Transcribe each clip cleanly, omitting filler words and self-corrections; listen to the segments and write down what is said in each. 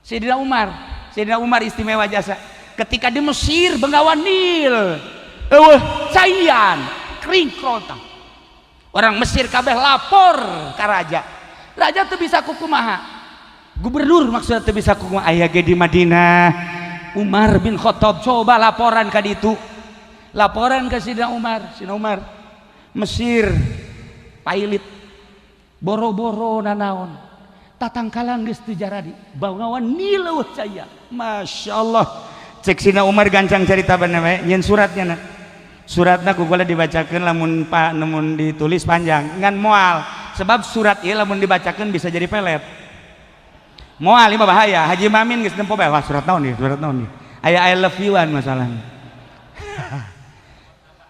Sayyidina Umar, Sayyidina Umar istimewa jasa. Ketika di Mesir, Bengawan Nil eueuh caian, kering kerontang. Orang Mesir kabeh lapor ka raja. Raja tuh bisa kukumaha, gubernur maksudnya tuh bisa kukumaha. Aya ge di Madinah Umar bin Khattab. Coba laporan ka ditu, laporan ke Sayyidina Umar. Sayyidina Umar, Mesir pailit, boro-boro nanaon, tatangkalan geus teu jaradi, Bengawan Nil eueuh caian. Masya Allah, cek Sina Umar gancang cerita bener we nyeun suratnya na. Suratna ku kula dibacakeun, lamun pak namun ditulis panjang ngan moal, sebab surat ieu lamun dibacakeun bisa jadi pelet. Moal ieu mah bahaya. Haji Mamin geus nempo bae, wah, surat naon ieu, surat naon ieu, aya I love you an masalahnya.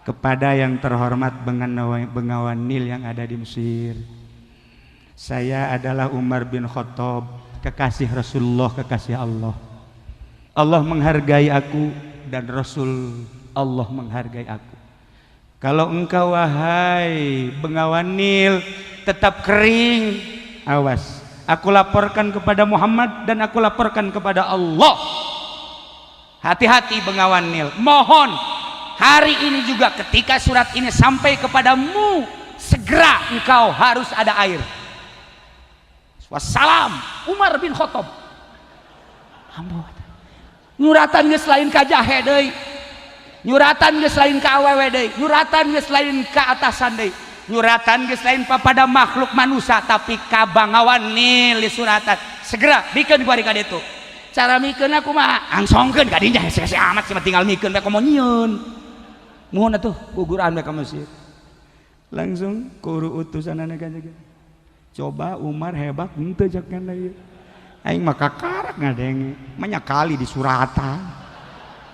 Kepada yang terhormat Bengawan Nil yang ada di Mesir, saya adalah Umar bin Khattab, kekasih Rasulullah, kekasih Allah. Allah menghargai aku dan Rasul Allah menghargai aku. Kalau engkau, wahai Bengawan Nil, tetap kering, awas, aku laporkan kepada Muhammad dan aku laporkan kepada Allah. Hati-hati, Bengawan Nil. Mohon hari ini juga ketika surat ini sampai kepadamu, segera engkau harus ada air. Wassalam, Umar bin Khattab. Ambo nyuratan geus lain ka jahe deui, nyuratan geus lain ka awewe deui, nyuratan geus lain ka atasan deui, nyuratan geus lain papada makhluk manusia, tapi ka Bangawan Nil disuratan, segera bikeun ku ari ka ditu. Cara mikeun kumaha? Angsongkeun ka dinya, hese-hese amat sih, tinggal mikeun bae, komo nyieun. Muhun atuh guguran bae ka Mesir, langsung kuru utusanana ka. Coba Umar hebat henteu cek ieu? Aing mah kakarak ngadenge banyak kali di suratan.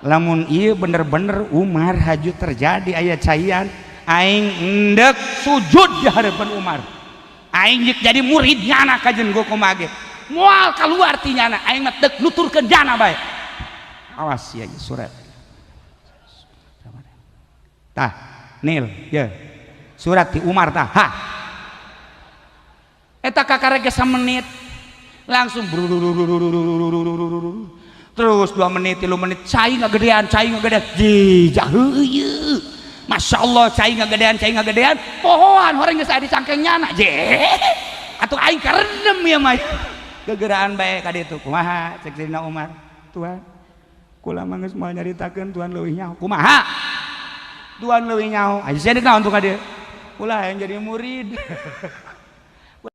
Lamun ieu bener-bener Umar haju terjadi aya caian, aing endek sujud di hadapan Umar. Aing jek jadi murid nyana kajen gua kumaha ge moal keluar ti nyana. Aing mah deuk nuturkeun jana bae. Awas ya, surat tah Nil ya, surat di Umar tah. Ha, eta kakarek ge menit langsung terus 2 menit, 3 menit, cai ngagedean, cai ngagedean, jijah heueuh. Masya Allah, cai ngagedean, cai ngagedean, pohoan horeng geus aya di cangkeng nyana je atuh. Aing karendem ya mah, gegeraan bae ka ditu. Kumaha cek Sayyidina Umar? Tuan, kula mah geus moal nyaritakeun, tuan leuwih nyaho. Kumaha tuan leuwih nyaho? Aya sia naon tuh ka dieu? Kula yang jadi murid.